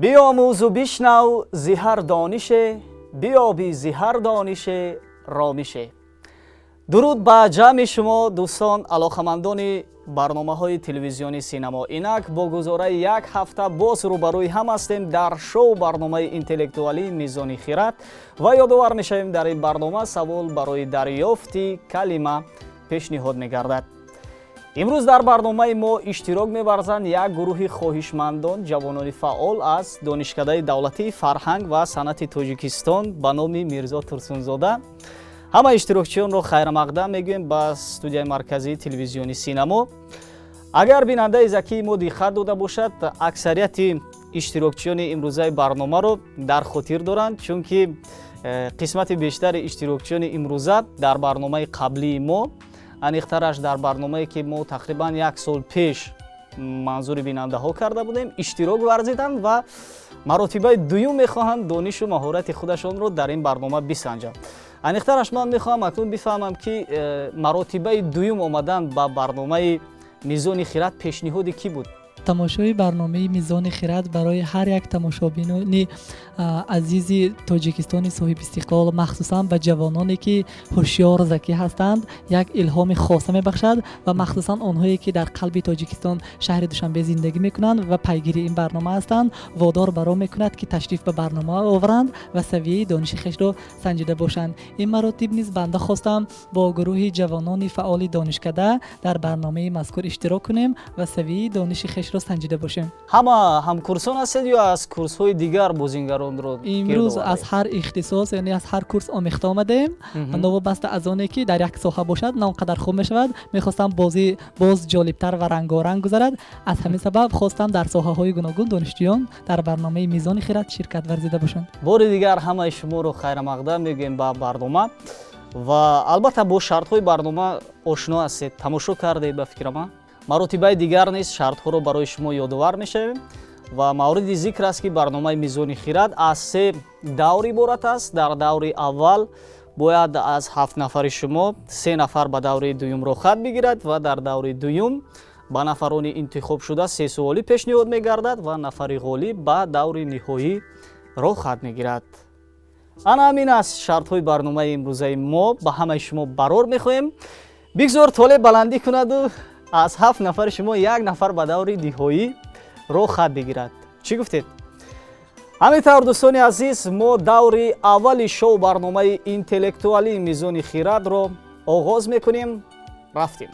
Биомӯзу бишнав зи ҳар донише, биёбӣ зи ҳар донише ромише. Дуруд ба ҷамъи шумо, дӯстон, алоқамандони барномаҳои телевизиони Синамо. Инак бо гузораи як ҳафта боз рӯбарӯи ҳам ҳастем дар шоу барномаи интеллектуалии Мизони хирад ва ёдовар мешавем, дар ин барнома савол барои дарёфти калима пешниҳод мегардад. Имрӯз дар барномаи мо иштирок меварзанд як гурӯҳи хоҳишмандон, ҷавонони фаъол аз Донишкадаи давлатии фарҳанг ва санъати Тоҷикистон ба номи Мирзо Турсунзода. Ҳама иштирокчиёнро хайрамақдам мегӯем ба студияи марказии телевизиони Синамо. Агар бинандаи закии мо диққат дода бошад, аксарияти иштирокчиёни имрӯзаи барномаро дар хотир доранд, чунки қисмати бештари иштирокчиёни имрӯза дар барномаи қаблии мо, аниқтараш дар барномае ки мо тақрибан як сол пеш манзури бинандаҳо карда будем, иштирок варзиданд ва маротибаи дуюм мехоҳанд донишу маҳорати худашонро дар ин барнома бисанҷанд. Аниқтараш ман мехоҳам акнун бифаҳмам, ки маротибаи дуюм омадан ба барномаи Мизони хирад пешниҳоди кӣ буд? Тамошои барномаи Мизони хирад барои ҳар як тамошобинони азизи Тоҷикистони соҳибистиқлол, махсусан ба ҷавононе, ки ҳушёр, закӣ ҳастанд, як илҳоми хоса мебахшад ва махсусан онҳое, ки дар қалби Тоҷикистон, шаҳри Душанбе зиндагӣ мекунанд ва пайгири ин барнома ҳастанд, водор баро мекунад, ки ташриф ба барнома оваранд ва савияи дониши хешро санҷида бошанд. Ин маротиб низ банда хостам бо гурӯҳи ҷавонони фаъоли донишкада дар барномаи мазкур иштирок кунем ва савияи дониши хешро санҷида бошем. Ҳама ҳамкурсон ҳастед ё аз курсҳои дигар бозингаронро? Имрӯз аз ҳар ихтисос, яъне аз ҳар курс омехта омадаем. Новобаста аз оне ки дар як соҳа бошад, на он қадар хуб мешавад. Мехостам бозӣ боз ҷолибтар ва рангоранг гузарад. Аз ҳамин сабаб хостам дар соҳаҳои гуногун донишҷӯён дар барномаи Мизони хирад ширкат варзида бошанд. Бори дигар ҳамаи шуморо хайрамақдам мегӯем ба барнома ва албатта бо шартҳои барнома ошно ҳастед, тамошо кардед ба фикрама. Маротибаи дигар низ шартҳоро барои шумо ёдовар мешавем ва мавриди зикр аст, ки барномаи Мизони хирад аз се давр иборат аст. Дар даври аввал бояд аз ҳафт нафари шумо се нафар ба даври дуюм роҳхат бигирад ва дар даври дуюм ба нафарони интихобшуда се суолӣ пешниҳод мегардад ва нафари ғолиб ба даври ниҳоӣ роҳхат мегирад. Ана ҳамин аст шартҳои барномаи имрӯзаи мо. Ба ҳамаи шумо барор мехоҳем. Бигзор толе баландӣ кунаду аз ҳафт нафари шумо як нафар ба даври ниҳоӣ роҳхат бигирад. Чӣ гуфтед? Ҳамин тавр, дӯстони азиз, мо даври аввали шоу барномаи интеллектуалии Мизони хирадро оғоз мекунем. Рафтем.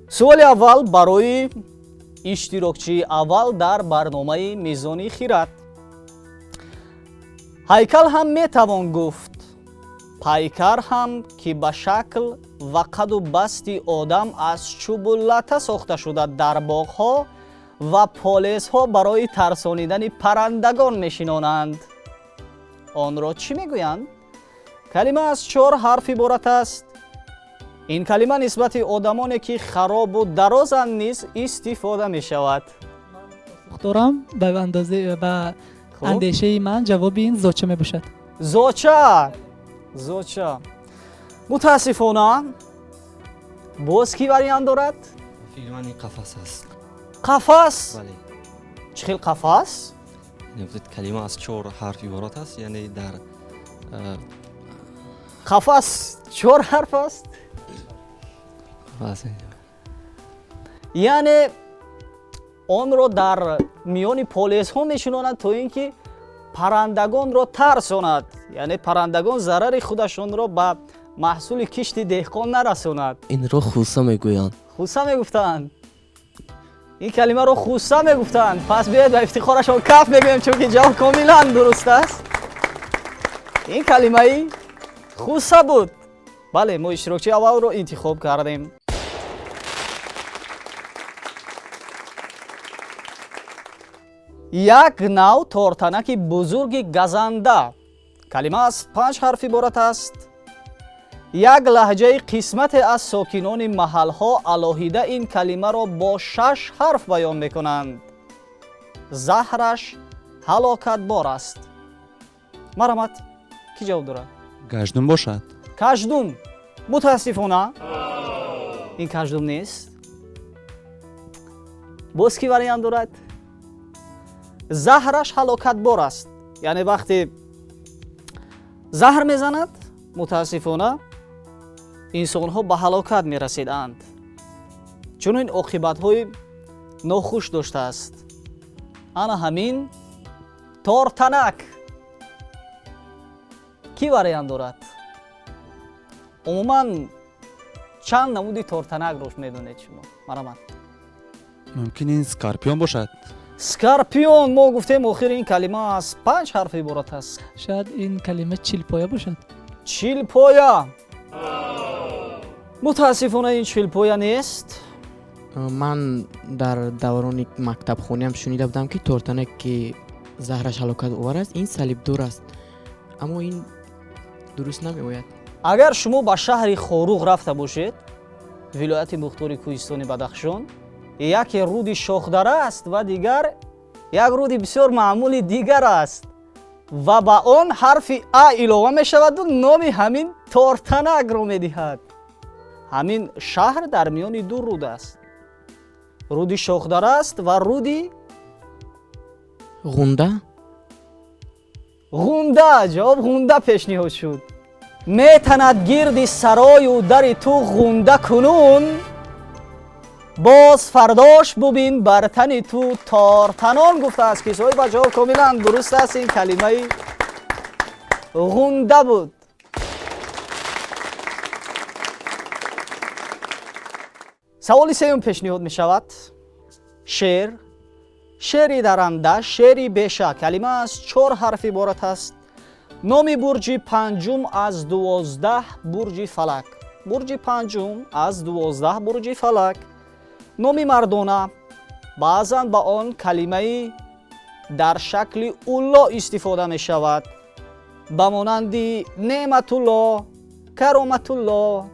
Суоли аввал барои иштирокчии аввал дар барномаи Мизони хирад. Ҳайкал ҳам метавон гуфт, пайкар ҳам, ки ба шакл ва қаду басти одам аз чӯбу лата сохта шуда, дар боғҳо ва полезҳо барои тарсонидани паррандагон мешинонанд, онро чӣ мегӯянд? Калима аз чор ҳарф иборат аст. Ин калима нисбати одамоне, ки харобу дарозанд, низ истифода мешавад. Дорам. Ба андозе, ба андешаи ман, ҷавоби ин зоча мебошад. Зоча, зоча. Мутаассифона. Боз кӣ вариант дорад? Фикри ман, ин қафас аст. Қафас? Бале. Чӣ хел қафас? Калима аз чор ҳарф иборат аст, яъне дар Қафас чор ҳарф аст? Қафас. Яъне онро дар миёни полезҳо мешинонанд, то ин ки паррандагонро тарсонад, яъне паррандагон зарари худашонро ба маҳсули кишти деҳқон нарасонад. Инро хуса мегӯянд. Хуса мегуфтанд. Ин калимаро хуса мегуфтанд. Пас биёед, ба ифтихорашон каф мегӯем, чунки ҷавоб комилан дуруст аст. Ин калимаи хуса буд. Бале, мо иштирокчии аввалро интихоб кардем. Як нав тортанаки бузурги газанда. Калима аз панҷ ҳарф иборат аст. Як лаҳҷаи қисмате аз сокинони маҳалҳо алоҳида ин калимаро бо шаш ҳарф баён мекунанд. Заҳраш ҳалокатбор аст. Марҳамат, кӣ ҷавоб дорад? Каждум бошад. Каждум. Мутаассифона, ин каждум нест. Боз ки вариант дорад? Заҳраш ҳалокатбор аст, яъне вақте заҳр мезанад, мутаассифона, инсонҳо ба ҳалокат мерасиданд. Чунин оқибатҳои нохуш доштааст ана ҳамин тортанак. Кӣ вариант дорад? Умуман, чанд намуди тортанакро медонед шумо? Марҳамат. Мумкин, ин скорпион бошад. Скорпион. Мо гуфтем, охир ин калима аз панҷ ҳарф иборат аст. Шояд ин калима чилпоя бошад. Чилпоя. Мутаассифона, ин чилпоя нест. Ман дар даврони мактабхониам шунида будам, ки тортанак, ки заҳраш ҳалокатовар аст, ин салибдор аст, аммо ин дуруст намеояд. Агар шумо ба шаҳри Хоруғ рафта бошед, вилояти мухтори кӯҳистони Бадахшон, яке руди Шохдара аст ва дигар як руди бисёр маъмули дигар аст ва ба он ҳарфи а илова мешаваду номи ҳамин тортанакро медиҳад. Ҳамин шаҳр дар миёни ду руд аст: руди Шохдара аст ва руди Ғунда. Ғунда. Ҷавоб ғунда пешниҳод шуд. Метанад гирди сарою дари ту ғунда кунун, боз фардош бубин бар тани ту тортанон, гуфтааст кисои ва ҷавоб комилан дуруст аст. Ин калимаи ғунда буд. Саволи сеюм пешниҳод мешавад. Шер, шери даранда, шери беша. Калима аз чор ҳарф иборат аст. Номи бурҷи панҷум аз 12 бурҷи фалак. Бурҷи панҷум аз 12 бурҷи фалак. Номи мардона, баъзан ба он калимаи дар шакли улло истифода мешавад, ба монанди Неъматулло, Кароматулло.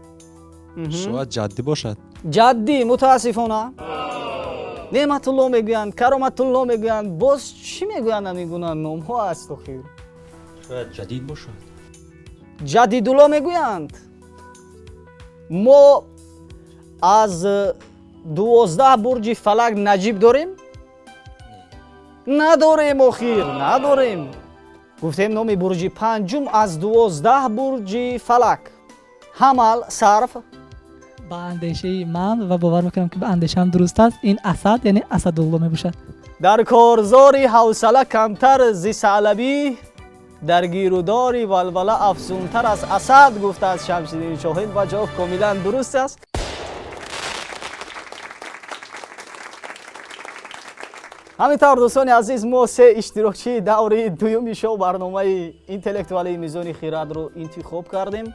Шояд ҷаддӣ бошад. Ҷаддӣ. Мутаассифона. Неъматулло мегӯянд, Кароматулло мегӯянд, боз чӣ мегӯянд? Ҳамин гуна номҳо аст охир. Шояд ҷадид бошад. Ҷадидулло мегӯянд. Мо аз 12 бурҷи фалак Наҷиб дорем? Надорем охир, надорем. Гуфтем, номи бурҷи панҷум аз 12 бурҷи фалак. Ҳамал, сарф. Ба андешаи ман, ва бовар мекунам, ки ба андешаам дуруст аст, ин асад, яъне Асадулло мебошад. Дар корзори ҳавсала камтар зи саълабӣ, дар гирудори валвала афзунтар аз асад, гуфтааст Шамсиддини Шоҳин ва ҷавоб комилан дуруст аст. Ҳамин тавр, дӯстони азиз, мо се иштирокчии даври дуюми шоу барномаи интеллектуалии Мизони хирадро интихоб кардем.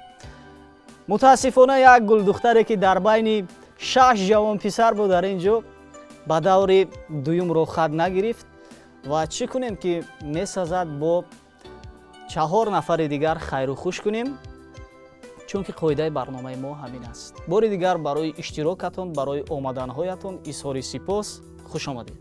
Мутаассифона, як гулдухтаре, ки дар байни шаш ҷавонписар буд, дар ин ҷо ба даври дуюм роҳхат нагирифт. Ва чӣ кунем, ки месазад бо чаҳор нафари дигар хайру хуш кунем, чунки қоидаи барномаи мо ҳамин аст. Бори дигар барои иштирокатон, барои омаданҳоятон изҳори сипос. Хуш омадед.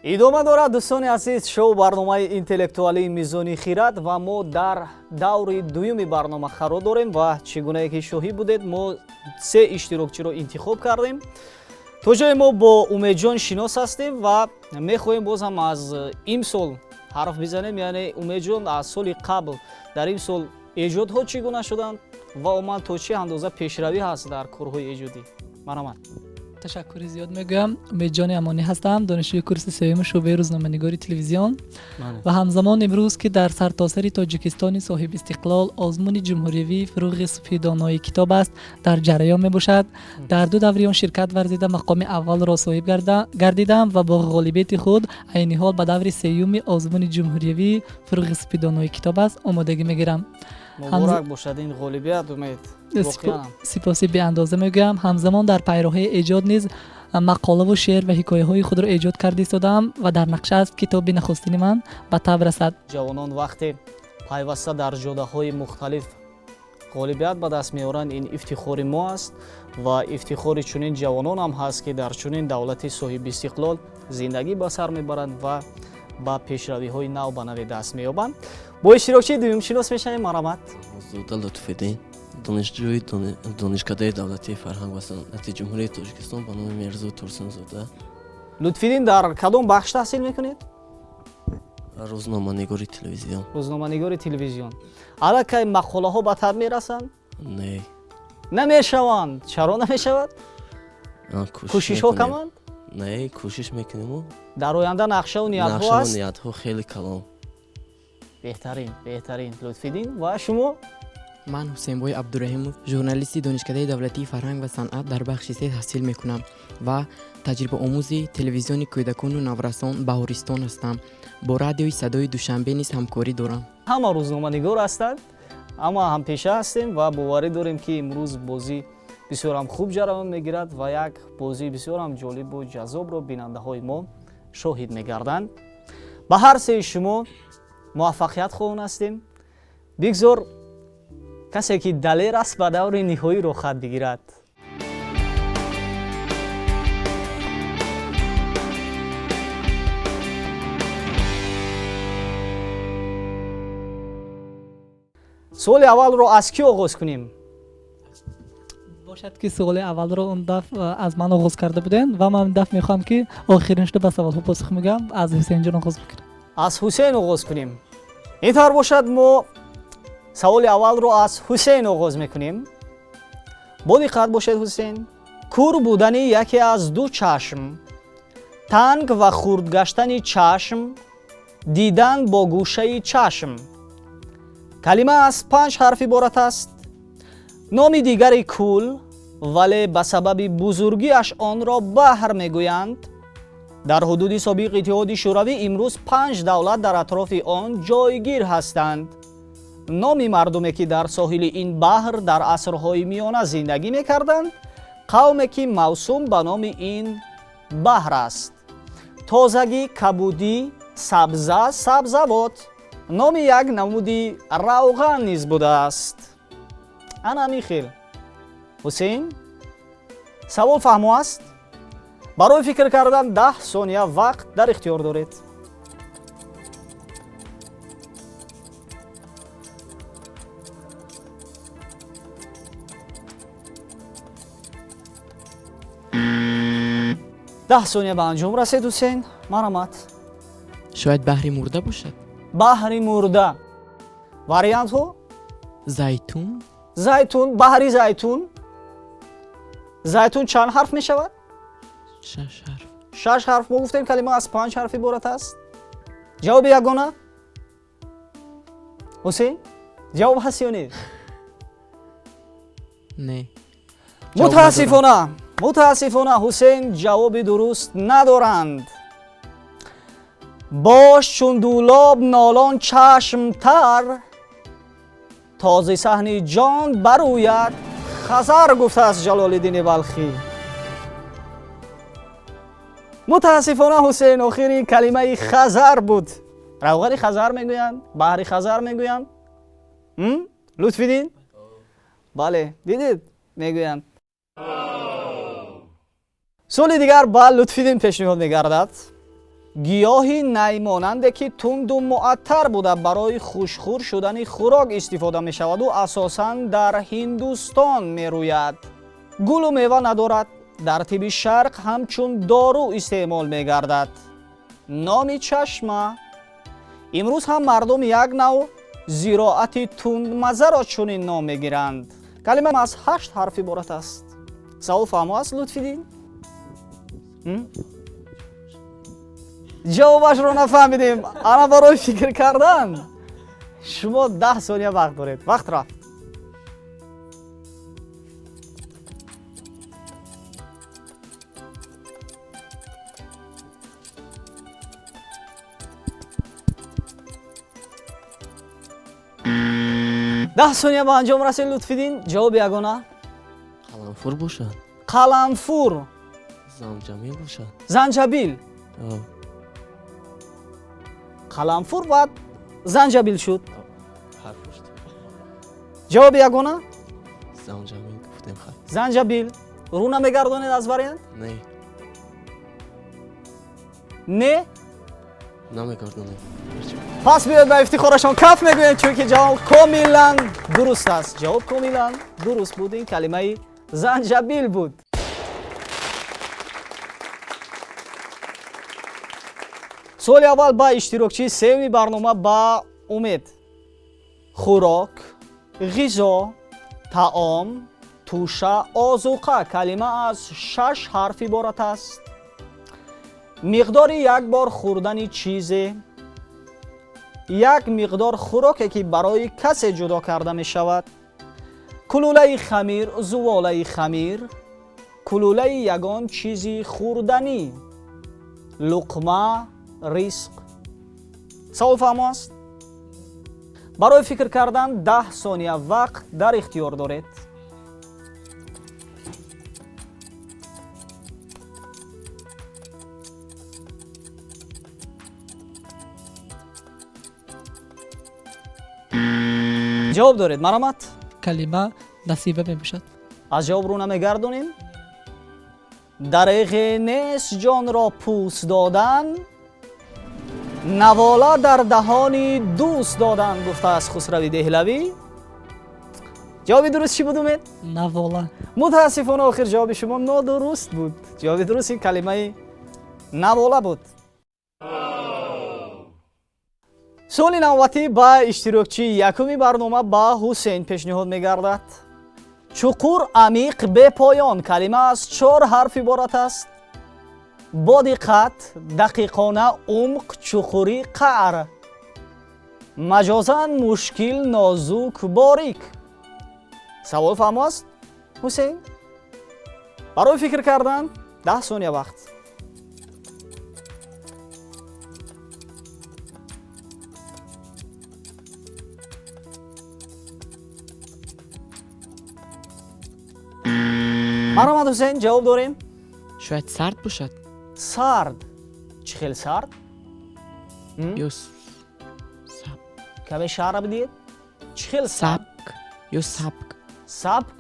Идома дорад, дӯстони азиз, шоу барномаи интеллектуалии Мизони хирад ва мо дар даври дуюми барнома қарор дорем. Ва чӣ гунае ки шоҳид будед, мо се иштирокчиро интихоб кардем. То ҷое мо бо Умедҷон шинос ҳастем ва мехоҳем боз ҳам аз имсол ҳарф бизанем, яъне Умедҷон, аз соли қабл дар ин сол эҷодҳо чӣ гуна шуданд ва умуман то чӣ андоза пешравӣ ҳаст дар корҳои эҷодӣ? Марҳамат. Ташаккури зиёд мегӯям. Умедҷони Амонӣ ҳастам, донишҷӯи курси сеюми шӯъбаи рӯзноманигори телевизион. Ва ҳамзамон имрӯз, ки дар сартосари Тоҷикистони соҳибистиқлол озмуни ҷумҳуриявии «Фурӯғи субҳи донои китоб аст» дар ҷараён мебошад, дар ду даври он ширкат варзида, мақоми аввалро соҳиб гардидам ва бо ғолибияти худ айни ҳол ба даври сеюми озмуни ҷумҳуриявии «Фурӯғи субҳи донои китоб аст» омодагӣ мегирам. Муборак бошад ин ғолибият, Умед. Сипоси беандоза мегӯям. Ҳамзамон дар пайроҳаи эҷод низ мақолаву шеър ва ҳикояҳои худро эҷод карда истодаам ва дар нақша аст, китоби нахустини ман ба таб расад. Ҷавонон вақте пайваста дар ҷодаҳои мухталиф Ғолибият ба даст меоранд, ин ифтихори мо аст ва ифтихори чунин ҷавонон ҳам ҳаст, ки дар чунин давлати соҳибистиқлол зиндагӣ ба сар мебаранд ва ба пешравиҳои нав ба нави даст меёбанд. Бо иштирокчии дуюм шинос мешавем, марҳамат. Зода Лутфиддин, донишҷӯи Донишкадаи давлатии фарҳанг ва санъати Ҷумҳурии Тоҷикистон ба номи Мирзо Турсунзода. Лутфиддин, дар кадом бахш таҳсил мекунед? Рӯзноманигори телевизион. Рӯзноманигори телевизион. Аллакай мақолаҳо ба таб мерасанд? Не. Намешаванд. Чаро намешавад? Кӯшишҳо каманд? Не, кӯшиш мекунему. Дар оянда нақшаву ниятҳо аст? Ниятҳо хеле калон. Беҳтарин, беҳтарин, Лутфиддин. Ва шумо? Ман Ҳусейнбой Абдураҳимов, журналисти Донишкадаи давлатии фарҳанг ва санъат дар бахши се таҳсил мекунам ва таҷрибаомӯзи телевизиони кӯдакону наврасон Баҳористон ҳастам. Бо радиои Садои Душанбе низ ҳамкорӣ дорам. Ҳама рӯзноманигор ҳастанд, ҳама ҳампеша ҳастем ва боварӣ дорем, ки имрӯз бозӣ бисёрам хуб ҷараён мегирад ва як бозии бисёрам ҷолибу ҷаззобро бинандаҳои мо шоҳид мегарданд. Ба ҳар сеи шумо муваффақият хоҳон ҳастем. Бигзор касе ки далер аст, ба даври ниҳоӣ роҳхат бигирад. Суоли аввалро аз кӣ оғоз кунем? Бошад, ки суоли аввалро он даф аз ман оғоз карда будем ва ман даф мехоҳам, ки охирин шуда ба саволҳо посух мегӯям. Аз Ҳусейнҷон оғоз бикунем. Аз Ҳусейн оғоз кунем. Ин тавр бошад, мо саволи аввалро аз Ҳусейн оғоз мекунем. Бо диққат бошед, Ҳусейн. Кур будани яке аз ду чашм, танг ва хурд гаштани чашм, дидан бо гӯшаи чашм. Калима аз панҷ ҳарф иборат аст. Номи дигари кӯл, вале ба сабаби бузургиаш онро баҳр мегӯянд. Дар ҳудуди собиқ Иттиҳоди Шӯравӣ имрӯз панҷ давлат дар атрофи он ҷойгир ҳастанд. Номи мардуме, ки дар соҳили ин баҳр дар асрҳои миёна зиндагӣ мекарданд, қавме, ки мавсум ба номи ин баҳр аст. Тозагӣ, кабудӣ, сабза, сабзавот. Номи як намуди равған низ будааст. Ана ҳамин хел. Ҳусейн, савол фаҳмо аст? Барои фикр кардан 10 сония вақт дар ихтиёр доред. 10 сония ба анҷом расед, Ҳусейн, марҳамат. Шояд баҳри мурда бошад? Баҳри мурда. Вариантҳо? Зайтун. Зайтун, баҳри зайтун. Зайтун чанд ҳарф мешавад? Шаш ҳарф. Шаш ҳарф. Мо гуфтем, калима аз панҷ ҳарф иборат аст. Ҷавоби ягона, Ҳусейн? Ҷавоб ҳаст ё не? Не. Мутаассифона, мутаассифона, Ҳусейн ҷавоби дуруст надоранд. Бош чун дулоб нолон чашмтар, този саҳни ҷон барӯяд хазар, гуфтааст Ҷалолиддини Балхӣ. Мутаассифона, Ҳусейн, охири калимаи хазар буд. Равғани хазар мегӯянд, баҳри хазар мегӯянд. Лутфиддин, бале, дидед, мегӯянд. Суоли дигар ба Лутфиддин пешниҳод мегардад. Гиёҳи наймонанде, ки тунду муаттар буда, барои хушхӯр шудани хӯрок истифода мешаваду асосан дар Ҳиндустон мерӯяд. Гулу мева надорад. Дар тибби шарқ ҳамчун дору истеъмол мегардад. Номи чашма. Имрӯз ҳам мардум як нав зироати тундмаззаро чунин ном мегиранд. Калима аз ҳашт ҳарф иборат аст. Савол фаҳмо аст, Лутфиддин? Ҷавобашро нафаҳмидем. Ана, барои фикр кардан шумо 10 сония вақт доред. Вақт рафт. 10 сония ба анҷом расид, Лутфиддин. Ҷавоби ягона? Қаламфур бошад. Қаламфур. Занҷабил бошад. Занҷабил. Қаламфур баъд занҷабил шуд. Ҷавоби ягона? Занҷабил гуфтем, хай. Занҷабил. Рӯ намегардонед аз вариант? Не. Не? Намегардонем. Пас биёед, ба ифтихорашон каф мегӯем, чунки ҷавоб комилан дуруст аст. Ҷавоб комилан дуруст буд, ин калимаи занҷабил буд. Суоли аввал ба иштирокчии сеюми барнома, ба Умед. Хӯрок, ғизо, таом, тӯша, озуқа. Калима аз шаш ҳарф иборат аст. Миқдори як бор хӯрдани чизе, як миқдор хӯроке, ки барои касе ҷудо карда мешавад. Кулулаи хамир, зуволаи хамир, кулулаи ягон чизи хӯрданӣ, луқма, ризқ. Савол фаҳмо аст? Барои фикр кардан 10 сония вақт дар ихтиёр доред. Ҷавоб доред, марамат. Калима насиба мебошад. Аз ҷавоб рӯ намегардонем. Дареғе нест ҷонро пӯст додан, навола дар даҳони дӯст додан, гуфтааст Хусрави Деҳлавӣ. Ҷавоби дуруст чӣ буд, Умед? Навола. Мутаассифона, охир ҷавоби шумо нодуруст буд. Ҷавоби дуруст ин калимаи навола буд. Суоли навбатӣ ба иштирокчии якуми барнома, ба Ҳусейн пешниҳод мегардад. Чуқур, амиқ, бепоён. Калима аз чор ҳарф иборат аст. Бо диққат, дақиқона, умқ, чуқурӣ, қаър. Маҷозан мушкил, нозук, борик. Савол фаҳмо аст, Ҳусейн? Барои фикр кардан 10 сония вақт. Марҳамат, Ҳусейн, ҷавоб дорем? Шояд сард бошад. Сард? Чӣ хел сард? Ё сабк. Каме шарҳ бидиҳед, чӣ хел сард? Сабк ё сабк. Сабк.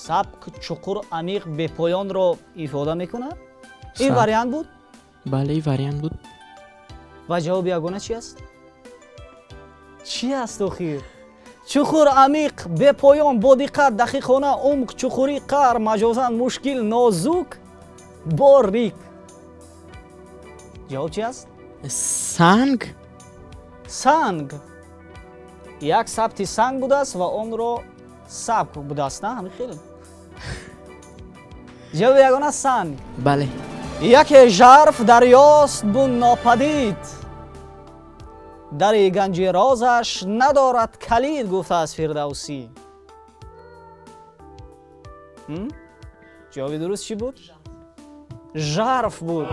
Сабк чуқур, амиқ, бепоёнро ифода мекунад? Ин Сабк. вариант буд? Бале, ин вариант буд. Ва ҷавоби ягона чи аст? Чӣ аст охир? Чуқур, амиқ, бепоён, бо диққат, дақиқона, умқ, чуқурӣ, қаър, маҷозан мушкил, нозук, борик. Ҷавоб чи аст? Санг. Санг. Як сабти санг будааст ва онро сабк будааст, на ҳамин хел? Ҷавоби ягона санг? Бале. Яке жарф дарёст бун нопадид, дари ганҷи розаш надорад калид, гуфтааст Фирдавсӣ. Ҷавоби дуруст чӣ буд? Жарф буд.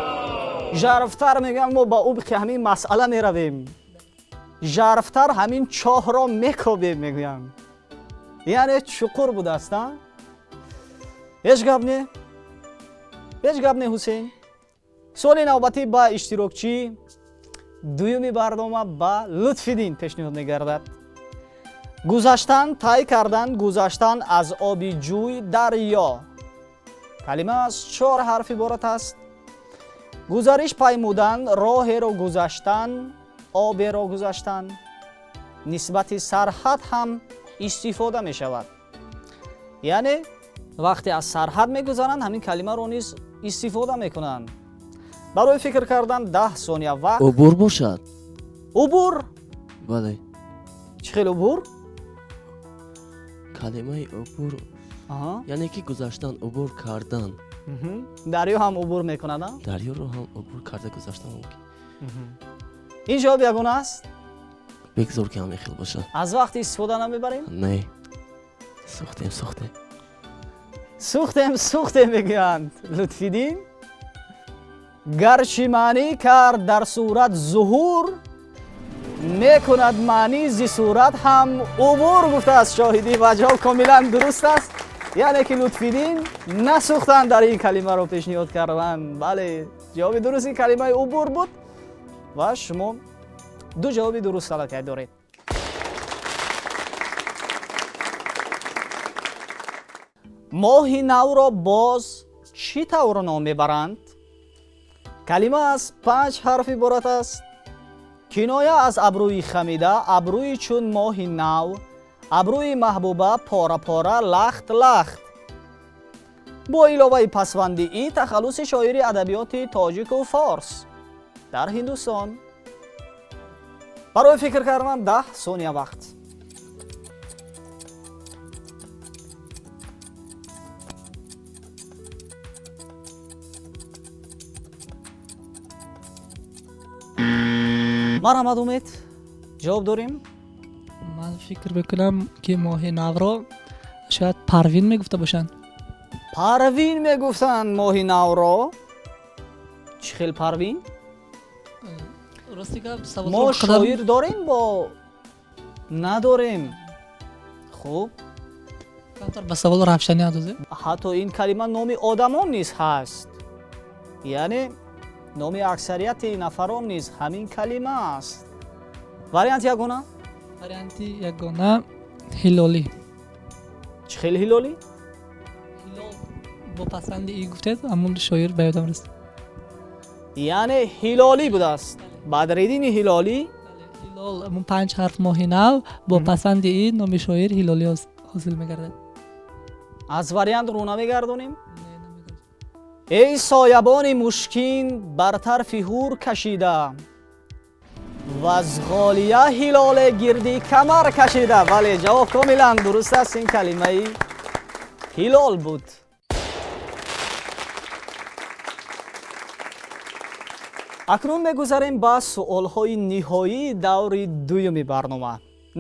Жарфтар, мегӯям, мо ба умқи ҳамин масъала меравем, жарфтар ҳамин чоҳро мекобем, мегӯям, яъне чуқур будааст. А ҳеҷ гап не, ҳеҷ гап не, Ҳусейн. Суоли навбатӣ ба иштирокчӣ дуюми барнома, ба Лутфиддин пешниҳод мегардад. Гузаштан, тай кардан, гузаштан аз оби ҷӯй, дарё. Калима аз чор ҳарф иборат аст. Гузариш паймудан, роҳеро гузаштан, оберо гузаштан. Нисбати сарҳад ҳам истифода мешавад, яъне вақте аз сарҳад мегузаранд, ҳамин калимаро низ истифода мекунанд. Барои фикр кардан 10 сония вақт. Убур бошад. Убур? Бале. Чӣ хел убур? Калимаи убур, яъне ки гузаштан, убур кардан. Дарё ҳам убур мекунад, а? Дарёро ҳам убур карда гузаштан мумкин. Ин ҷавоб ягона аст? Бигзор, ки ҳамин хел бошад. Аз вақт истифода намебарем? Не, сӯхтем, сӯхтем. Сӯхтем, сӯхтем, мегӯянд Лутфиддин. Гарчи маънӣ кард дар сурат зуҳур, мекунад маънӣ зи сурат ҳам убур, гуфтааст Шоҳидӣ, ва ҷавоб комилан дуруст аст. Яъне ки Лутфиддин насӯхтанд, дар ин калимаро пешниҳод карданд. Бале, ҷавоби дуруст ин калимаи убур буд ва шумо ду ҷавоби дуруст аллакай доред. Моҳи навро боз чӣ тавр ном мебаранд? Калима аз панҷ ҳарф иборат аст. Киноя аз абрӯи хамида, абрӯи чун моҳи нав, абрӯи маҳбуба, пора-пора, лахт лахт. Бо иловаи пасванди и тахаллуси шоири адабиёти тоҷику форс дар Ҳиндустон. Барои фикр кардан 10 сония вақт. Марҳамат, Умед, ҷавоб дорем? Ман фикр мекунам, ки моҳи навро шояд Парвин мегуфта бошанд. Парвин мегуфтанд моҳи навро? Чӣ хел Парвин? Рости гап, мо саволро қадар шоир дорем бо надорем. Хуб. Камтар ба савол равшанӣ андозем. Ҳатто ин калима номи одамон низ ҳаст, яъне номи аксарияти нафарон низ ҳамин калима аст. Вариант ягона? Варианти ягона Ҳилолӣ. Чӣ хел Ҳилолӣ? Ҳилол бо пасанди и гуфтед, ҳамун шоир ба ёдам расид. Яъне Ҳилолӣ будааст, Бадриддини Ҳилолӣ? Ҳилол, ҳамун панҷ ҳарф, моҳи нав бо пасанди и, номи шоир Ҳилолӣ ҳосил мегардад. Аз вариант рӯ намегардонем? Эй соябони мушкин бар тарфи ҳур кашида, ваз ғолия ҳилоле гирди камар кашида. Бале, ҷавоб комилан дуруст аст, ин калимаи ҳилол буд. Акнун мегузарем ба суолҳои ниҳоии даври дуюми барнома.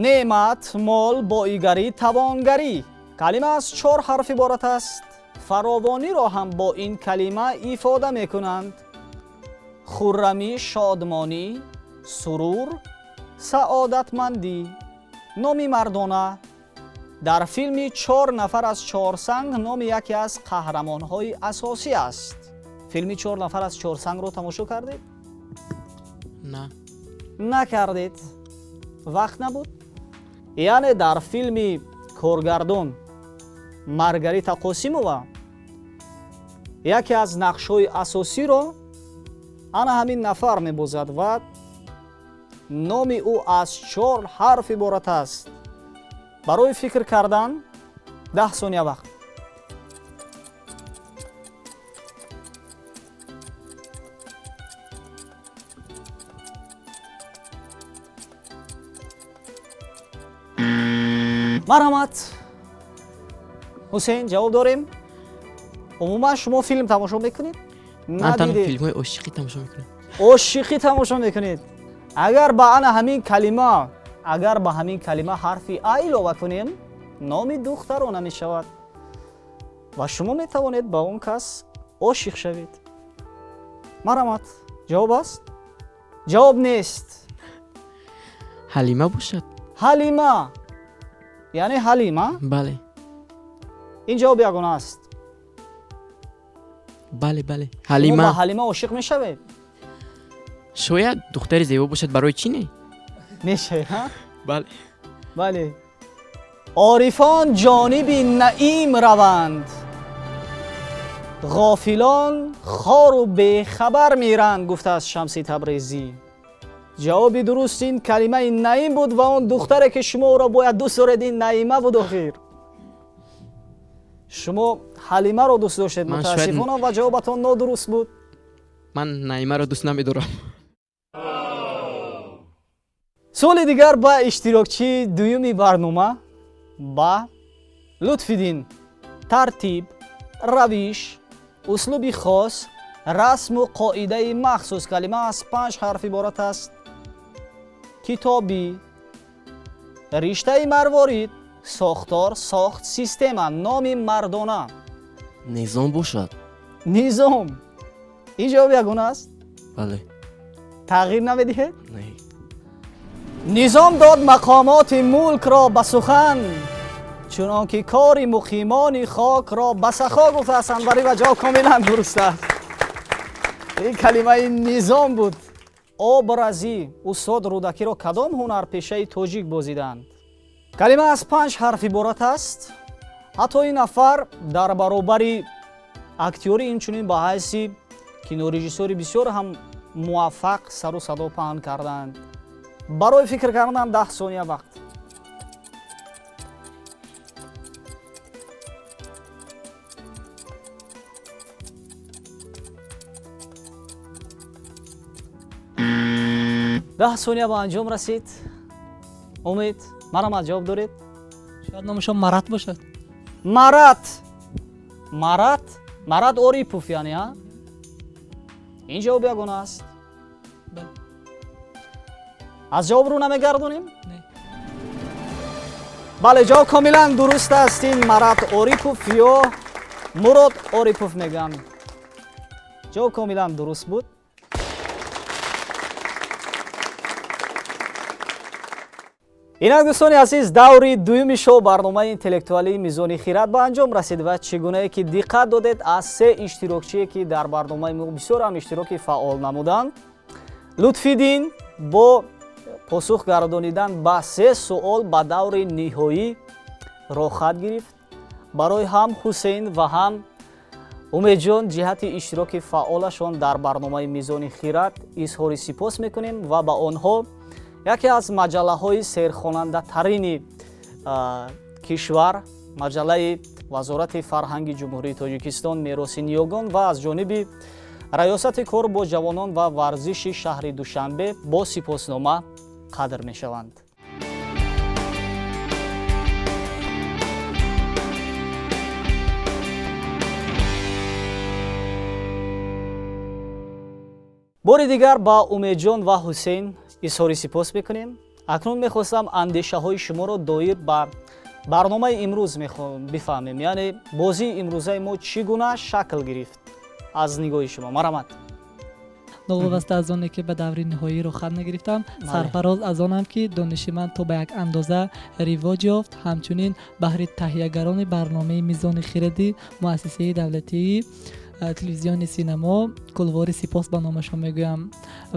Неъмат, мол, боигарӣ, тавонгарӣ. Калима аз чор ҳарф иборат аст. Фаровониро ҳам бо ин калима ифода мекунанд. Хуррамӣ, шодмонӣ, сурур, саодатмандӣ. Номи мардона. Дар филми «Чор нафар аз Чорсанг» номи яке аз қаҳрамонҳои асосӣ аст. Филми «Чор нафар аз Чорсангро» тамошо кардед? На. Накардед, вақт набуд. Яъне дар филми коргардон Маргарита Қосимова яке аз нақшҳои асосиро ана ҳамин нафар мебозад ва номи ӯ аз чор ҳарф иборат аст. Барои фикр кардан 10 сония вақт. Марҳамат, Ҳусейн, ҷавоб дорем? Умуман шумо филм тамошо мекунед? Ман танҳо Надидед? филмҳои ошиқӣ тамошо мекунам. Ошиқӣ тамошо мекунед. Агар ба ана ҳамин калима, агар ба ҳамин калима ҳарфи а илова кунем, номи духтарона мешавад ва шумо метавонед ба он кас ошиқ шавед. Марҳамат, ҷавоб аст? Ҷавоб нест. Ҳалима бошад. Ҳалима, яъне Ҳалима? Бале. Ин ҷавоб ягона аст? Бале, бале. Шумо ба Ҳалима. Ҳалима ошиқ мешавед? Шояд, духтари зебо бошад, барои чӣ не? Мешавед, ҳа? Бале. Бале. Орифон ҷониби наим раванд, ғофилон хору бехабар меранд, гуфтааст Шамси Табрезӣ. Ҷавоби дуруст ин калимаи наим буд ва он духтаре, ки шумо ӯро бояд дӯст доред, ин Наима буд. Охир шумо Ҳалимаро дӯст доштед. Ман шояд- Мутаассифона, ва ҷавобатон нодуруст буд. Ман Наимаро дӯст намедорам. Суоли дигар ба иштирокчии дуюми барнома, ба Лутфиддин. Тартиб, равиш, услуби хос, расму қоидаи махсус. Калима аз панҷ ҳарф иборат аст. Китобӣ, риштаи марворид, сохтор, сохт, система. Номи мардона. Низом бошад. Низом. Ин ҷавоб ягона аст? Бале. Тағйир намедиҳед? Не. Низом дод мақомоти мулкро ба сухан, чунон ки кори муқимони хокро ба сахо, гуфтааст Анварӣ, ва ҷавоб комилан дуруст аст. Ин калимаи низом буд. Образи устод Рӯдакиро кадом ҳунарпешаи тоҷик бозиданд? Калима аз панҷ ҳарф иборат аст. Ҳатто ин нафар дар баробари актёрӣ инчунин ба ҳайси кинорежиссёри бисёр ҳам муваффақ сару садо паҳн карданд. Барои фикр кардан 10 сония вақт. Даҳ сония ба анҷом расид. Умед, марҳамат, ҷавоб доред? Шояд номашон Марат бошад. Марат. Марат? Марат Орипов, яъне, а? Ин ҷавоб ягона аст? Бале. Аз ҷавоб рӯ намегардонем? Не. Бале, ҷавоб комилан дуруст аст. Ин Марат Орипов ё Мурод Орипов мегӯям. Ҷавоб комилан дуруст буд. Инак, дӯстони азиз, даври дуюми шоу барномаи интеллектуалии Мизони хират ба анҷом расид ва чӣ гунае ки диққат додед, аз се иштирокчие ки дар барномаи мо бисёр ҳам иштироки фаъол намуданд, Лутфиддин бо посух гардонидан ба се суол ба даври ниҳоӣ роҳхат гирифт. Барои ҳам Ҳусейн ва ҳам Умедҷон ҷиҳати иштироки фаъолашон дар барномаи Мизони хират изҳори сипос мекунем ва ба онҳо яке аз маҷаллаҳои серхонандатарини кишвар, маҷаллаи Вазорати фарҳанги Ҷумҳурии Тоҷикистон «Мероси ниёгон» ва аз ҷониби Раёсати кор бо ҷавонон ва варзиши шаҳри Душанбе бо сипоснома қадр мешаванд. Бори дигар ба Умедҷон ва Ҳусейн изҳори сипос мекунем. Акнун мехостам андешаҳои шуморо доир ба барномаи имрӯз бифаҳмем, яъне бозии имрӯзаи мо чӣ гуна шакл гирифт аз нигоҳи шумо. Марҳамат. Новобаста аз оне ки ба даври ниҳоӣ рухсат нагирифтам, сарфароз аз онам, ки дониши ман то ба як андоза ривоҷ ёфт. Ҳамчунин баҳри таҳиягарони барномаи Мизони хиради муассисаи давлатии телевизиони синамо кулвори сипос ба номашон мегӯям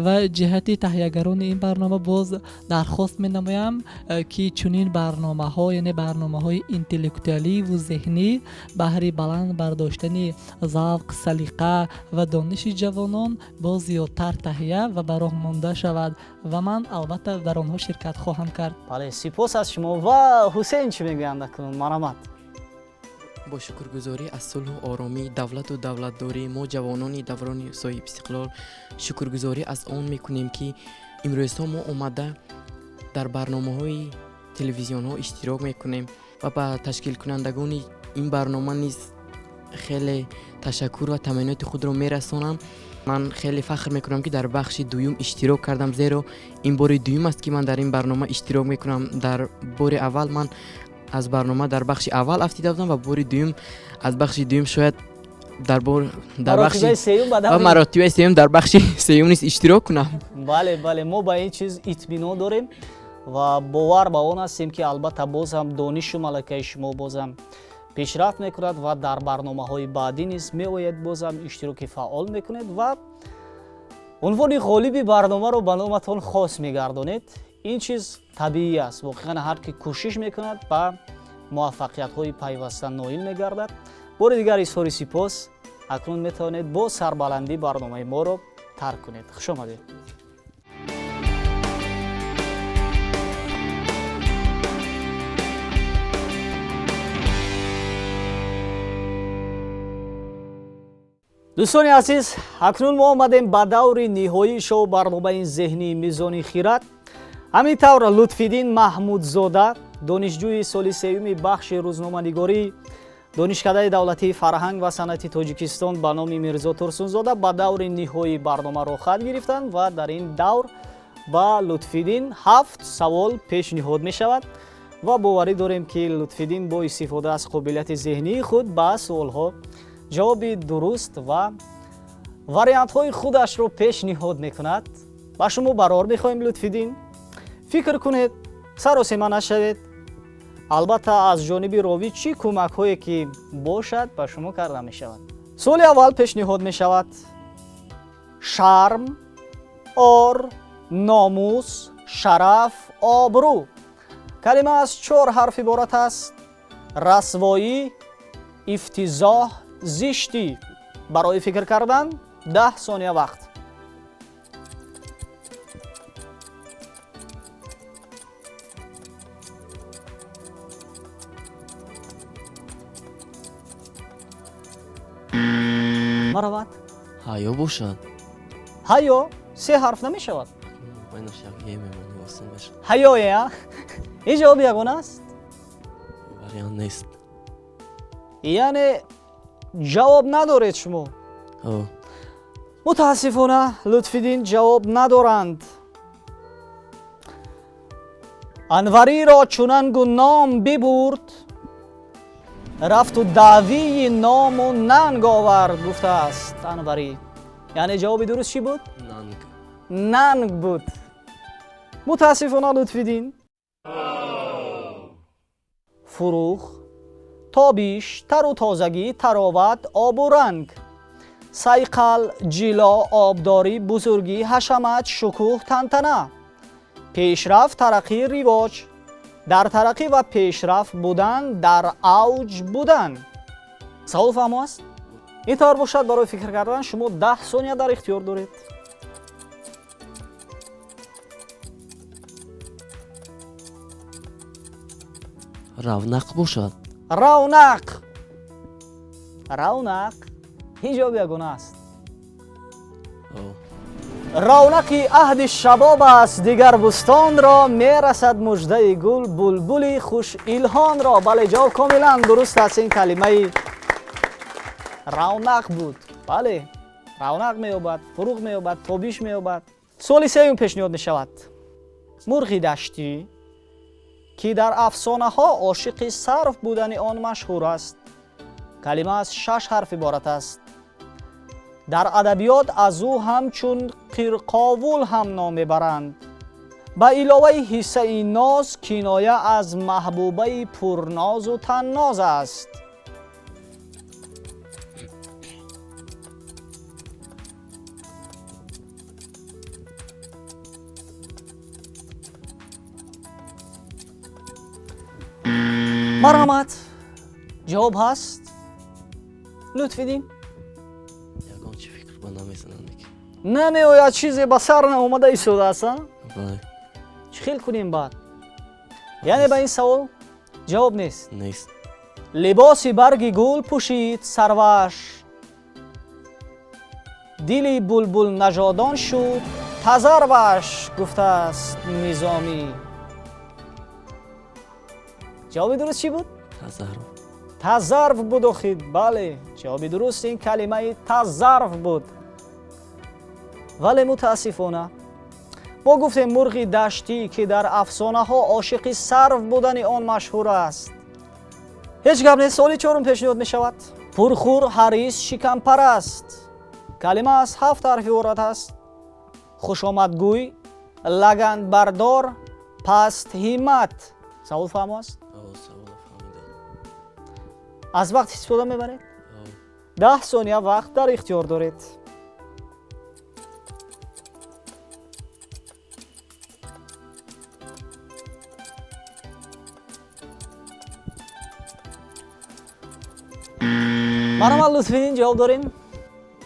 ва ҷиҳати таҳиягарони ин барнома боз дархост менамоям, ки чунин барномаҳо, яъне барномаҳои интеллектуаливу зеҳнӣ, баҳри баланд бардоштани завқ, салиқа ва дониши ҷавонон боз зиёдтар таҳия ва ба роҳ монда шавад ва ман албатта дар онҳо ширкат хоҳам кард. Бале, сипос аз шумо. Ва Ҳусейн чӣ мегӯянд акнун? Марҳамат. Бо шукргузорӣ аз сулҳу оромӣ, давлату давлатдорӣ, мо ҷавонони даврони соҳибистиқлол шукргузорӣ аз он мекунем, ки имрӯзҳо мо омада дар барномаҳои телевизионҳо иштирок мекунем ва ба ташкилкунандагони ин барнома низ хеле ташаккур ва таманниёти худро мерасонам. Ман хеле фахр мекунам, ки дар бахши дуюм иштирок кардам, зеро ин бори дуюм аст, ки ман дар ин барнома иштирок мекунам. Дар бори аввал ман аз барнома дар бахши аввал афтида будам ва бори дуюм аз бахши дуюм шояд дар бор дар бахши ва маротибаи сеюм дар бахши сеюм низ иштирок кунам. Бале, бале, мо ба ин чиз итминон дорем ва бовар ба он ҳастем, ки албатта боз ҳам донишу малакаи шумо боз ҳам пешрафт мекунад ва дар барномаҳои баъдӣ низ меояд, боз ҳам иштироки фаъол мекунед ва унвони ғолиби барномаро ба номатон хос мегардонед. Ин чиз табиӣ аст. Воқеан, ҳар ки кӯшиш мекунад, ба муваффақиятҳои пайваста ноил мегардад. Бори дигар изҳори сипос. Акнун метавонед бо сарбаландӣ барномаи моро тарк кунед. Хуш омадед. Дӯстони азиз, акнун мо омадем ба даври ниҳоии шоу барномаи зеҳнии Мизони хират. Ҳамин тавр, Лутфиддин Маҳмудзода, донишҷӯи соли сеюми бахши рӯзноманигории Донишкадаи давлатии фарҳанг ва санъати Тоҷикистон ба номи Мирзо Турсунзода, ба даври ниҳоии барнома роҳхат гирифтанд ва дар ин давр ба Лутфиддин ҳафт савол пешниҳод мешавад ва боварӣ дорем, ки Лутфиддин бо истифода аз қобилияти зеҳнии худ ба суолҳо ҷавоби дуруст ва вариантҳои худашро пешниҳод мекунад. Ба шумо барор мехоҳем, Лутфиддин. Фикр кунед, саросема нашавед. Албатта, аз ҷониби ровӣ чӣ кӯмакҳое ки бошад, ба шумо карда мешавад. Суоли аввал пешниҳод мешавад: шарм, ор, номус, шараф, обрӯ. Калима аз чор ҳарф иборат аст. Расвоӣ, ифтизоҳ, зиштӣ. Барои фикр кардан 10 сония вақт. Маравад. Ҳаё бошад. Ҳаё се ҳарф намешавад. Байнаш як е мемонӣ, осон мешавад. Ҳаёе, а? Ин ҷавоби ягона аст? Вариант нест. Яъне ҷавоб надоред шумо? Ҳо. Мутаассифона, Лутфиддин ҷавоб надоранд. Анвариро чунангу ном бибурд, рафту даъвии ному нанг овард, гуфтааст Анварӣ. Яъне ҷавоби дуруст чӣ буд? Нанг. Нанг буд. Мутаассифона, Лутфиддин. Фурӯғ, тобиш, тару тозагӣ, тароват, обу ранг, сайқал, ҷило, обдорӣ, бузургӣ, ҳашамат, шукӯҳ, тантана, пешрафт, тараққӣ, ривоҷ, дар тараққӣ ва пешрафт будан, дар авҷ будан. Савол фаҳмо аст? Ин тавр бошад, барои фикр кардан шумо 10 сония дар ихтиёр доред. Равнақ бошад. Равнақ. Равнақ ҳеҷ ҷавоби ягона аст? Ҳо. Равнақи аҳди шабоб аст дигар бӯстонро, мерасад муждаи гул булбули хушилҳонро. Бале, ҷавоб комилан дуруст аст. Ин калимаи равнақ буд. Бале, равнақ меёбад, фуруғ меёбад, тобиш меёбад. Суоли сеюм пешниҳод мешавад. Мурғи даштӣ, ки дар афсонаҳо ошиқи сарф будани он машҳур аст. Калима аз шаш ҳарф иборат аст. Дар адабиёт аз ӯ ҳамчун қирқовул ҳам ном мебаранд. Ба иловаи ҳиссаи ноз, киноя аз маҳбубаи пурнозу танноз аст. Марҳамат, ҷавоб ҳаст, Лутфиддин? Ягон чӣ фикр ба намезанам. Намеояд, чизе ба сар наомада истодааст, а? Бале. Чӣ хел кунем баъд? Яъне ба ин савол ҷавоб нест? Нест. Либоси барги гул пӯшид сарваш, дили булбулнажодон шуд тазарваш, гуфтааст Низомӣ. Ҷавоби дуруст чӣ буд? Тазарв. Тазарв буд охир. Бале, ҷавоби дуруст ин калимаи тазарв буд. Вале мутаассифона, мо гуфтем мурғи даштӣ, ки дар афсонаҳо ошиқи сарв будани он машҳур аст. Ҳеҷ гап нест. Суоли чорум пешниҳод мешавад. Пурхур, ҳарис, шикампараст. Калима аз ҳафт ҳарф иборат аст. Хушомадгӯй, лаганбардор, пастҳиммат. Савол фаҳмо аст? Саволо фаҳмидем. Аз вақт истифода мебаред? Ҳо. 10 сония вақт дар ихтиёр доред. Марҳамат, Лутфиддин, ҷавоб дорем?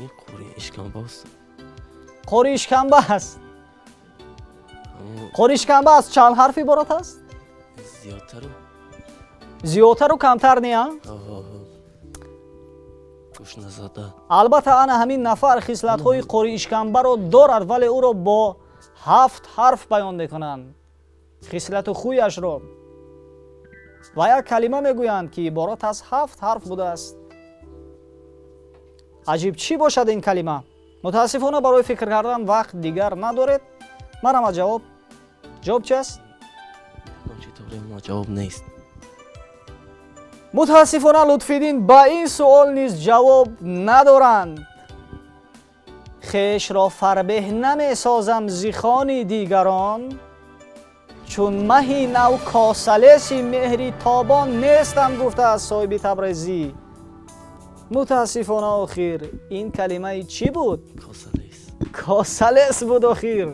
Ин қори ишкамба аст. Қори ишкамба аст. Аммо Қори ишкамба аз чанд ҳарф иборат аст? Зиёдтару Зиёдтару камтар не, а? Ҳо. Гӯшназада. Албатта, ана ҳамин нафар хислатҳои қори ишкамбаро дорад, вале ӯро бо ҳафт ҳарф баён мекунанд хислату хӯяшро ва як калима мегӯянд, ки иборат аз ҳафт ҳарф будааст. Аҷиб, чӣ бошад ин калима? Мутаассифона, барои фикр кардан вақт дигар надоред. Марҳамат, ҷавоб. Ҷавоб чи аст? Ягон чӣ дорем, ма ҷавоб нест. Мутаассифона, Лутфиддин ба ин суол низ ҷавоб надоранд. Хешро фарбеҳ намесозам зихони дигарон, чун маҳи нав косалеси меҳри тобон нестам, гуфтааст соҳиби Табрезӣ. Мутаассифона, охир ин калимаи чӣ буд? Косалес. Косалес буд охир.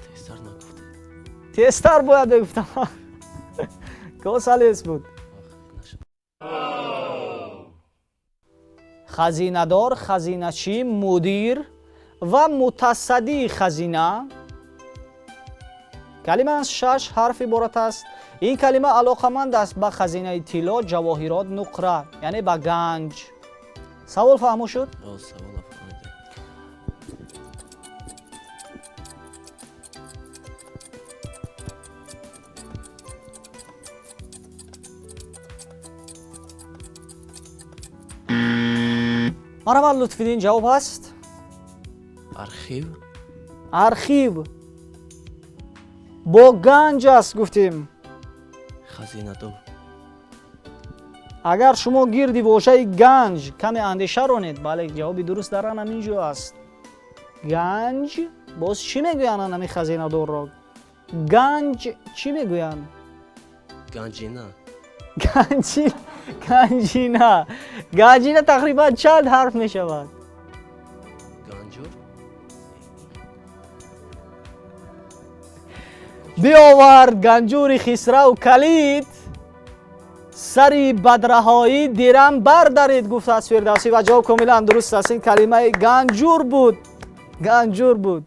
Тезтар нагуфтед. Тезтар бояд мегуфтам. Косалес буд. Хазинадор, хазиначӣ, мудир ва мутасаддии хазина. Калима аз шаш ҳарф иборат аст. Ин калима алоқаманд аст ба хазинаи тилло, ҷавоҳирот, нуқра, яъне ба ганҷ. Савол фаҳмо шуд? Савола фаҳмидем. Марҳамат, Лутфиддин, ҷавоб ҳаст? Архив. Архив бо ганҷ аст, гуфтем. Хазинадор. Агар шумо гирди вожаи ганҷ каме андеша ронед, бале, ҷавоби дуруст дар ан ҳамин ҷо аст. Ганҷ боз чӣ мегӯянд ан ҳамин хазинадорро? Ганҷ чӣ мегӯянд? Ганҷина. Ганҷина. Ганҷина тақрибан чанд ҳарф мешавад? Ганҷур. Биовард ганҷури хисрав калид, сари бадраҳоӣ дирам бардарид, гуфтааст Фирдавсӣ ва ҷавоб комилан дуруст аст. Ин калимаи ганҷур буд. Ганҷур буд.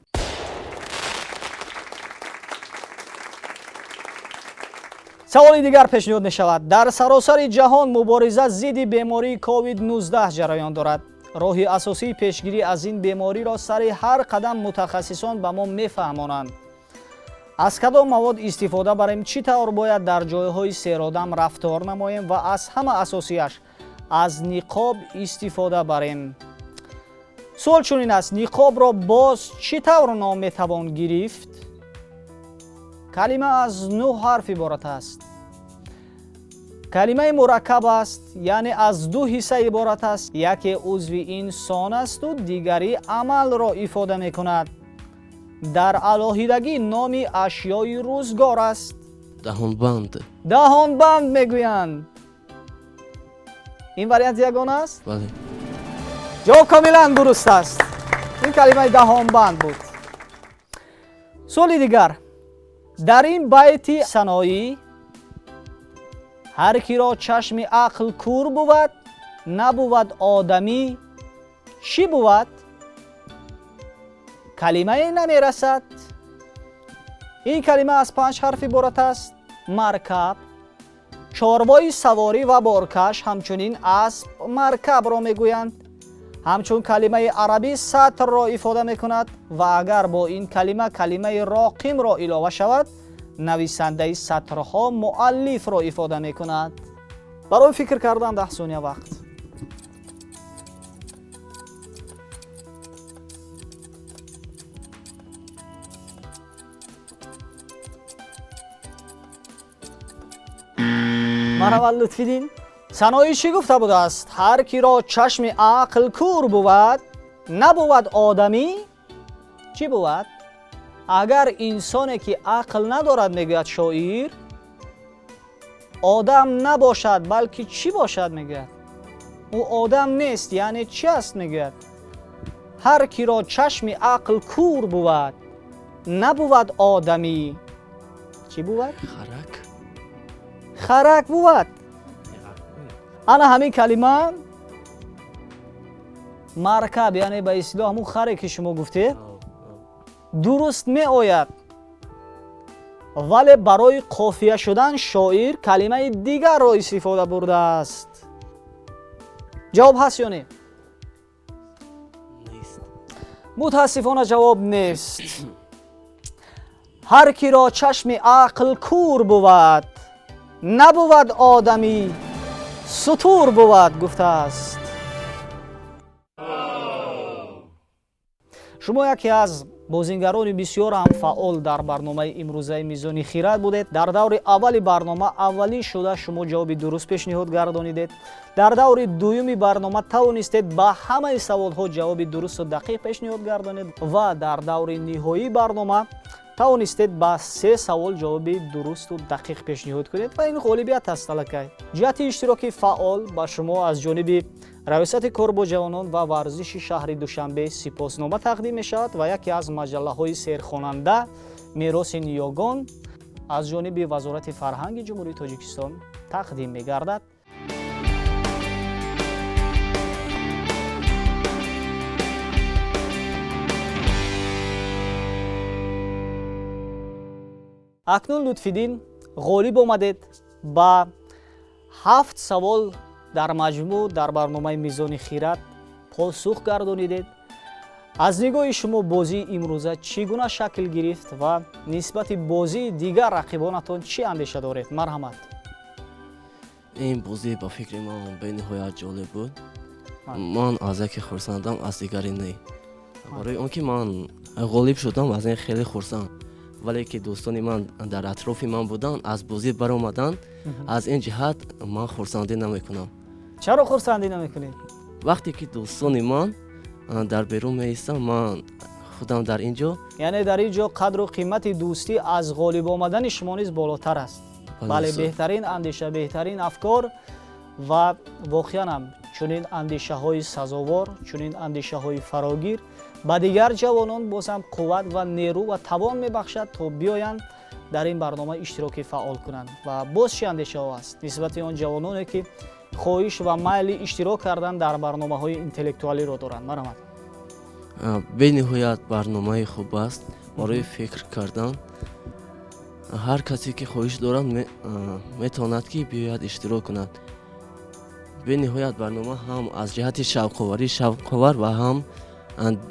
Саволи дигар пешниҳод мешавад. Дар саросари ҷаҳон мубориза зидди бемории COVID-19 ҷараён дорад. Роҳи асосии пешгирӣ аз ин бемориро сари ҳар қадам мутахассисон ба мо мефаҳмонанд. Аз кадом мавод истифода барем, чӣ тавр бояд дар ҷойҳои серодам рафтор намоем ва аз ҳама асосияш аз ниқоб истифода барем. Суол чунин аст: ниқобро боз чӣ тавр ном метавон гирифт? Калима аз 9 ҳарф иборат аст. Калимаи мураккаб аст, яъне аз ду ҳисса иборат аст. Яке узви инсон асту дигари амалро ифода мекунад. Дар алоҳидагӣ номи ашёи рӯзгор аст. Даҳонбанд. Даҳонбанд мегӯянд. Ин вариант ягона аст? Бале. Ҷавоб комилан дуруст аст. Ин калимаи даҳонбанд буд. Суоли дигар. Дар ин байти саноӣ ҳар киро чашми ақл кур бувад, набувад одамӣ, чӣ бувад? Калимае намерасад. Ин калима аз 5 ҳарф иборат аст. Маркаб, чорвои саворӣ ва боркаш, ҳамчунин асп маркабро мегӯянд. Ҳамчун калимаи арабӣ сатрро ифода мекунад ва агар бо ин калима калимаи роқимро илова шавад, нависандаи сатрҳо муаллифро ифода мекунад. Барои фикр кардан 10 сония вақт. Марҳамат, Лутфиддин. Саноӣ чӣ гуфта будааст? Ҳар киро чашми ақл кур бувад, набувад одамӣ, чӣ бувад? Агар инсоне ки ақл надорад, мегӯяд шоир, одам набошад, балки чӣ бошад, мегӯяд? Ӯ одам нест, яъне чӣ аст, мегӯяд? Ҳар киро чашми ақл кур бувад, набувад одамӣ, чӣ бувад? Харак. Харак бувад. Ана ҳамин калима маркаб, яъне ба истилоҳ ҳамун харе ки шумо гуфтед, дуруст меояд, вале барои қофия шудан шоир калимаи дигарро истифода бурдааст. Ҷавоб ҳаст ё не? Нест. Мутаассифона ҷавоб нест. Ҳар киро чашми ақл кур бувад, набувад одамӣ, сутур бувад, гуфтааст. Шумо яке аз бозингарони бисёр ҳам фаъол дар барномаи имрӯзаи Мизони хирад будед. Дар даври аввали барнома аввалин шуда шумо ҷавоби дуруст пешниҳод гардонидед. Дар даври дуюми барнома тавонистед ба ҳамаи саволҳо ҷавоби дурусту дақиқ пешниҳод гардонед ва дар даври ниҳоии барнома тавонистед ба 3 савол ҷавоби дурусту дақиқ пешниҳод кунед ва ин ғолибият аст аллакай. Ҷиҳати иштироки фаъол ба шумо аз ҷониби Раёсати кор бо ҷавонон ва варзиши шаҳри Душанбе сипоснома тақдим мешавад ва яке аз маҷаллаҳои серхонанда Мероси ниёгон аз ҷониби Вазорати фарҳанги Ҷумҳурии Тоҷикистон тақдим мегардад. Акнун, Лутфиддин, ғолиб омадед, ба ҳафт савол дар маҷмӯъ дар барномаи Мизони хирад посух гардонидед. Аз нигоҳи шумо бозии имрӯза чӣ гуна шакл гирифт ва нисбати бозии дигар рақибонатон чӣ андеша доред? Марҳамат. Ин бозӣ ба фикри ман бениҳоят ҷолиб буд. Ман аз яке хурсандам, аз дигаре не, барои он ки ман ғолиб шудам, аз ин хеле хурсанд, вале ки дӯстони ман дар атрофи ман буданд, аз бозӣ баромаданд, аз ин ҷиҳат ман хурсандӣ намекунам. Чаро хурсандӣ намекунед? Вақте ки дӯстони ман дар берун меистам, ман худам дар ин ҷо. Яъне дар ин ҷо қадру қимати дӯстӣ аз ғолиб омадани шумо низ болотар аст. Бале, беҳтарин андеша, беҳтарин афкор ва воқеан ҳам чунин андешаҳои сазовор, чунин андешаҳои фарогир ба дигар ҷавонон боз ҳам қувват ва нерӯ ва тавон мебахшад, то биёянд дар ин барнома иштироки фаъол кунанд. Ва боз чӣ андешаҳо аст нисбати он ҷавононе, ки хоҳиш ва майли иштирок кардан дар барномаҳои интеллектуалиро доранд? Марҳамат. Бениҳоят барномаи хуб аст барои фикр кардан. Ҳар касе ки хоҳиш дорад, метавонад ки биёяд, иштирок кунад. Бениҳоят барнома ҳам аз ҷиҳати шавқоварӣ шавқовар ва ҳам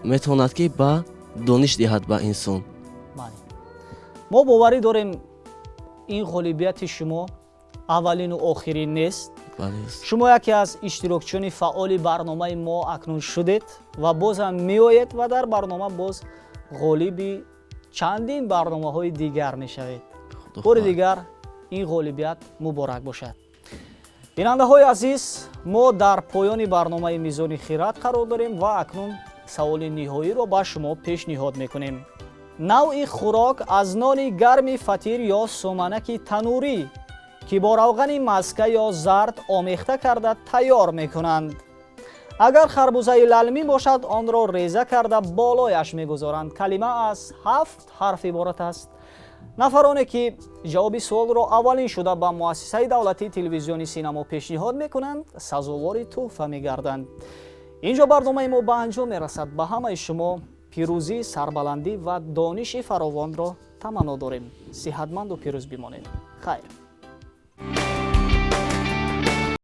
метавонад ки ба дониш диҳад ба инсон. Мо боварӣ дорем, ин ғолибияти шумо аввалину охирин нест. Шумо яке аз иштирокчиёни фаъоли барномаи мо акнун шудед ва бозам меоед ва дар барнома боз ғолиби чандин барномаҳои дигар мешавед. Бори дигар ин ғолибият муборак бошад. Бинандаҳои азиз, мо дар поёни барномаи Мизони хирад қарор дорем ва акнун саволи ниҳоиро ба шумо пешниҳод мекунем. Навъи хӯрок аз нони гарми фатир ё суманаки танӯрӣ, ки бо равғани маска ё зард омехта карда тайёр мекунанд. Агар харбузаи лалмӣ бошад, онро реза карда болояш мегузоранд. Калима аз ҳафт ҳарф иборат аст. Нафароне ки ҷавоби суолро аввалин шуда ба муассисаи давлатии телевизиони Синамо пешниҳод мекунанд, сазовори тӯҳфа мегарданд. Инҷо барномаи мо ба анҷом мерасад. Ба ҳамаи шумо пирӯзӣ, сарбаландӣ ва дониши фаровонро таманно дорем. Сиҳатманду пирӯз бимонед. Хайр.